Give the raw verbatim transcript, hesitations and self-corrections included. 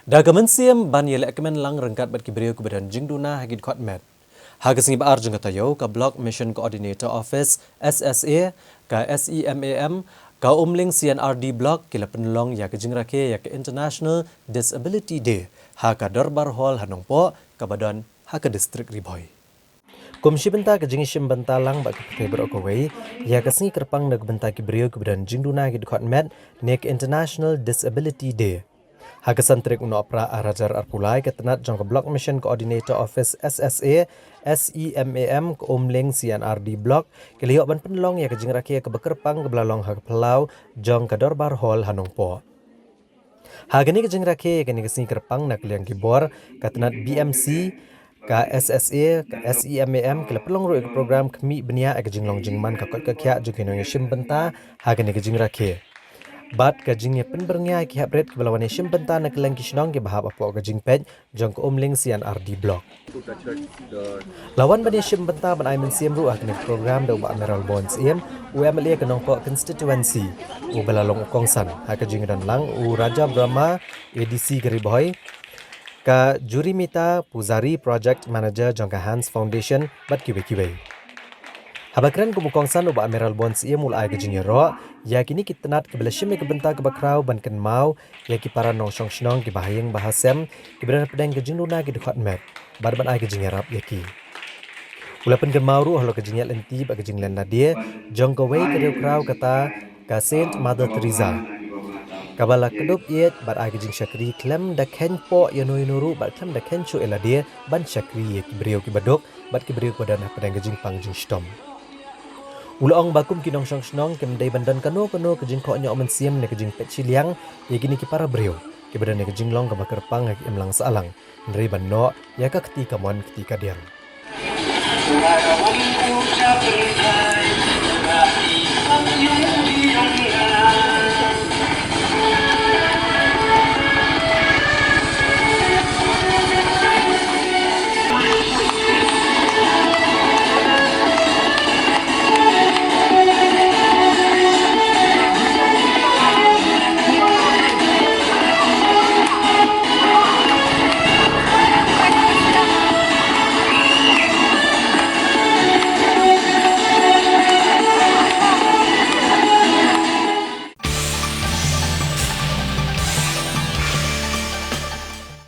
Da ka mynsiem ban ïaleh kmen lang ryngkat bad ki briew kiba don jingduna ha ki dkhot met, ha ka sngi ba ar jong ka taïew, ka Block Mission Coordinator Office, S S A, ka S E M A M, ka Umling C and R D Block ki la pynlong ïa ka jingrakhe ïa ka International Disability Day ha ka Dorbar Hall ha Nongpoh, kaba don ha ka district Ri Bhoi. Kum shi bynta ka jingïashim bynta lang bad ka pyrthei baroh kawei ïa ka sngi kyrpang na ka bynta ki briew kiba don jingduna ha ki dkhot met ne ka International Disability Day. Ha ka san tarik u Nohprah ar hajar arphew lai, ka tnat jong ka Block Mission Coordinator Office, S S A, S E M A M, ka Umling C and R D Block ki la ïoh ban pynlong ïa ka jingrakhe kaba kyrpang kaba la long ha ka phyllaw jong ka Dorbar Hall ha Nongpoh. Ha kane ka jingrakhe ïa kane ka sngi kyrpang, na ka liang ki bor, ka tnat B M C, ka S S A, ka S E M A M ki la pynlong ruh ïa ka program khmih bniah ïa ka jinglong jingman, ka koit ka khiah jong ki nongïashim bynta ha kane ka jingrakhe, bad ka jingïapynbyrngia ïa ki heprit kiba la wan ïashim bynta na ka liang ki shnong kiba hap hapoh ka jingpeit jong ka Umling C and R D Block. La wan ban ïashim bynta ban ai mynsiem ruh ha kane ka program da u Bah Mayralborn Syiem, u M L A ka Nongpoh Constituency, uba la long u kongsan ha ka jingdon lang u Raja Brahma, A D C ka Ri Bhoi, ka Jurimita Pujari, Project Manager jong ka Hans Foundation, bad kiwei kiwei. Haba kren kum u kongsan, u Bah Mayralborn Syiem u la ai ka jingïaroh ïa kine ki tnat kiba la shim ïa ka bynta kaba khraw ban kynmaw ïa ki para nongshong shnong kiba ha ïing ba ha sem kiba don hapdeng ka jingduna ki dkhot met, bad ban ai ka jingïarap ïa ki. U la pynkynmaw ruh halor ka jingïaid lynti bad ka jinglen lade jong kawei ka riewkhraw, kata ka Saint Mother Teresa, kaba la kdup ïeit bad ai ka jingshakri khlem da kheiñ poh ïano ïano ruh bad khlem da kheiñ shuh ïa lade ban shakri ïa ki briew kiba duk bad ki briew kiba don hapdeng ka jingpang jingshitom. U la ong ba kum ki nongshong shnong, kim dei ban don kano kano ka jingkohnguh mynsiem ne ka jingpeit shiliang ïa kine ki para briew kiba don ïa ka jinglong kaba kyrpang ha ka imlang sahlang, hynrei ban noh ïa ka kti kamon kti kadiang.